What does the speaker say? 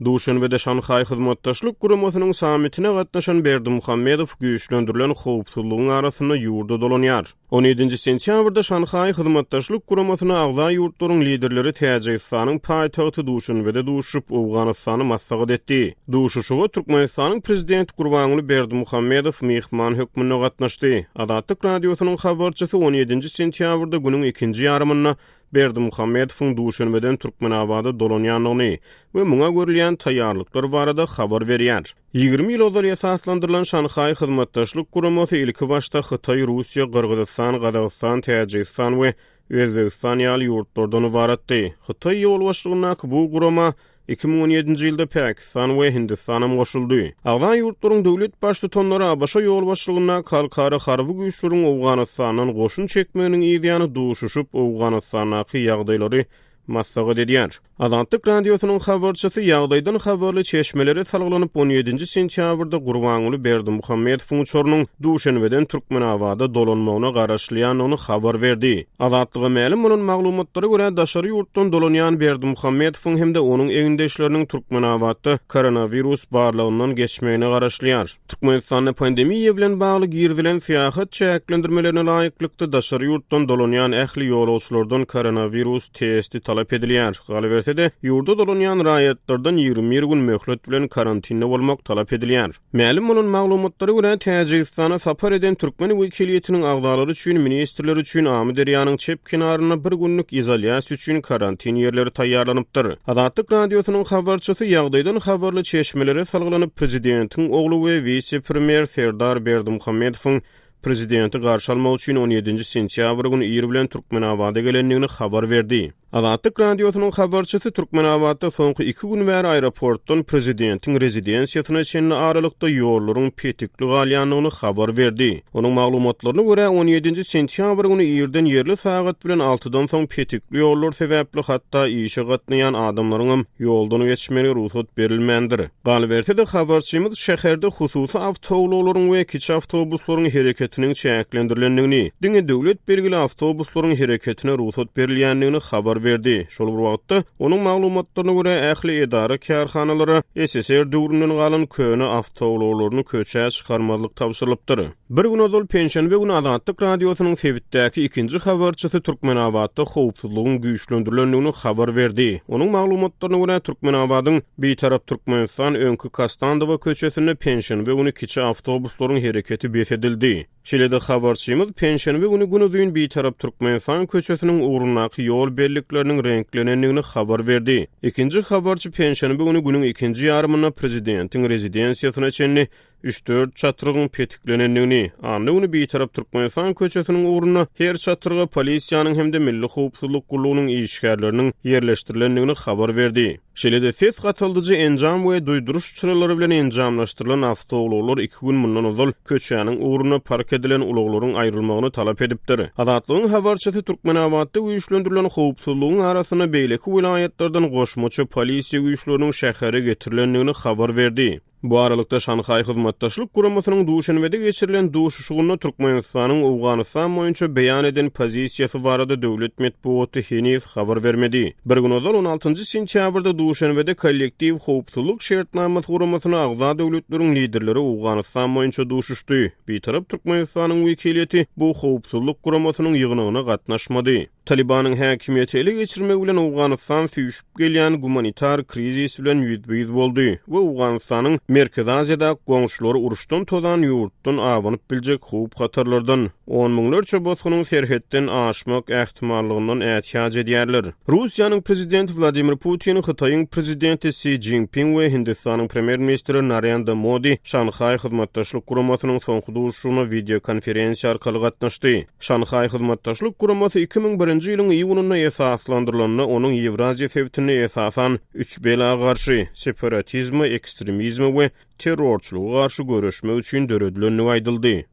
Duşenbede Şanhaý Hyzmatdaşlyk Guramasynyň sammitine gatnaşan Berdimuhamedow güýçlendirilen howpsuzlygyň arasynda ýurda dolanýar. On ýedinji sentýabrda Şanhaý Hyzmatdaşlyk Guramasyna agza ýurtlaryň liderleri Täjigistanyň paýtagty Duşenbede duşuşyp, Owganystany maslahat etdi. Duşuşyga Türkmenistanyň Prezidenti Gurbanguly Berdimuhamedow myhman hökmünde gatnaşdy. Azatlyk Radiosynyň habarçysy on ýedinji sentýabrda günüň ikinji ýarymynda Berdimuhamedowyň Duşenbeden Türkmenabada dolanýandygyny we muňa görülýän taýýarlyklar barada habar berýär. 20 ýyl ozal esaslandyrylan Şanhaý Hyzmatdaşlyk Guramasy ilkibaşda Hytaý, Russiýa, Gyrgyzystan, Gazagystan, Täjigistan we Özbegistan ýaly ýurtlardan ybaratdy. Hytaý ýolbaşçylygyndaky bu gurama 2017-nji ýylda Pakistan we Hindistanam goşuldy. Agza ýurtlaryň döwlet Baştutanlary ABŞ ýolbaşçylygyndaky halkara harby güýçleriň Owganystandan goşun çekmeginiň yzýany duşuşyp, Owganystandaky ýagdaýlary maslahat edýär. Azatlyk Radiosynyň habarçysy ýagdaýdan habarly çeşmelere salgylanyp, on ýedinji sentýabrda Gurbanguly Berdimuhamedowyň uçarynyň Duşenbeden Türkmenabada dolanmagyna garaşylýandygyny habar berdi. Azatlyga mälim bolan maglumatlara görä, daşary ýurtdan dolanýan Berdimuhamedowyň hem-de onuň egindeşleriniň Türkmenabatda koronawirus barlagyndan geçmegine garaşylýar. Türkmenistanda pandemiýa bilen bagly girizilen syýahat çäklendirmelerine laýyklykda, daşary ýurtdan dolanýan ähli ýolagçylardan koronawirus testi talap edilýär. Galyberse-de, ýurda dolanýan raýatlardan 21 gün möhlet bilen karantinde bolmak talap edilýär. Mälim bolan maglumatlara görä, Täjigistana sapar eden türkmen wekiliýetiniň agzalary üçin, ministrler üçin Amyderýanyň çep kenarynda bir günlük izolýasiýa üçin karantin ýerleri taýýarlanypdyr. Azatlyk Radiosynyň habarçysy ýagdaýdan habarly çeşmelere salgylanyp, prezidentiň ogly we wise-premýer Serdar Berdimuhamedowyň prezidenti garşy almak üçin on ýedinji sentýabr güni ir bilen Türkmenabada gelendigini habar berdi. Azatlyk Radiosynyň habarçysy Türkmenabatda soňky iki gün bäri aeroportdan prezidentiň rezidensiýasyna çenli aralykda ýollaryň petikli galýandygyny habar berdi. Onuň maglumatlaryna görä, on ýedinji sentýabr güni irden ýerli sagat bilen altydan soň petikli ýollar sebäpli hatda işe gatnaýan adamlaryňam ýoldan geçmegine rugsat berilmändir. Galyberse-de, habarçymyz şäherde hususy awtoulaglaryň we kiçi awtobuslaryň hereketiniň çäklendirilendigini, diňe döwlet belgili awtobuslaryň hereketine rugsat berilýändigini habar berdi. Şol bir wagtda, onuň maglumatlaryna görä, ähli edara-kärhanalara SSR döwründen galan köne awtoulaglaryny köçä çykarmazlyk tabşyrylypdyr. Bir gün ozal, penşenbe güni Azatlyk Radiosynyň sebitdäki ikinji habarçysy Türkmenabatda howpsuzlygyň güýçlendirilendigini habar berdi. Onuň maglumatlaryna görä, Türkmenabadyň Bitarap Türkmenistan öňki Kostandowa köçesinde penşenbe güni kiçi awtobuslaryň hereketi bes edildi. Şeýle-de habarçymyz penşenbe güni günuzyn Bitarap Türkmenistan köçesiniň ugrundaky ýol bellikleriniň reňklenendigini habar berdi. Ikinji habarçy penşenbe güni günüň ikinji ýarymynda prezidentiň rezidensiýasyna çenli üç-dört çatrygyň petiklenendigini, anna güni Bitarap Türkmenistan köçesiniň ugrunda her çatryga polisiýanyň hem-de Milli howpsuzlyk gullugynyň işgärleriniň ýerleşdirilendigini habar berdi. Şeýle-de ses gataldyjy enjam we duýduryş çyralary bilen enjamlaşdyrylan awtoulaglar iki gün mundan ozal köçäniň ugrunda park edilen ulaglaryň aýrylmagyny talap edipdir. Azatlygyň habarçysy Türkmenabatda güýçlendirilen howpsuzlygyň arasynda beýleki welaýatlardan goşmaça polisiýa güýçleriniň şähere getirilendigini habar berdi. Bu aralykda, Şanhaý Hyzmatdaşlyk Guramasynyň Duşenbede geçirilen duşuşygynda Türkmenistanyň Owganystan boýunça beýan eden pozisiýasy barada döwlet metbugaty heniz habar bermedi. Bir gün ozal, on altynjy sentýabrda Duşenbede Kollektiw howpsuzlyk şertnamasy guramasyna agza döwletleriň liderleri Owganystan boýunça duşuşdy. Bitarap Türkmenistanyň wekiliýeti bu howpsuzlyk guramasynyň ýygnagyna gatnaşmady. Talybanyň häkimiýeti ele geçirmegi bilen Owganystan süýşüp gelýän gumanitar krizis bilen ýüzbe-ýüz boldy we Owganystanyň Merkezi Aziýadaky goňşulary uruşdan tozan ýurtdan abanyp biljek howp-hatarlardan, on müňlerçe bosgunyň serhetden aşmak ähtimallygyndan ätiýaç edýärler. Russiýanyň prezidenti Wladimir Putin, Hytaýyň prezidenti Si Jinping we Hindistanyň premýer-ministri Narendra Modi Şanhaý Hyzmatdaşlyk Guramasynyň soňky duşuşygyna wideokonferensiýa arkaly gatnaşdy. Şanhaý Hyzmatdaşlyk Guramasy 2001-nji ýylyň iýunynda esaslandyrylanda, onuň Ýewraziýa sebitinde esasan üç bela garşy, separatizme, ekstremizme we terrorçylyga garşy göreşmek üçin döredilendigi aýdyldy.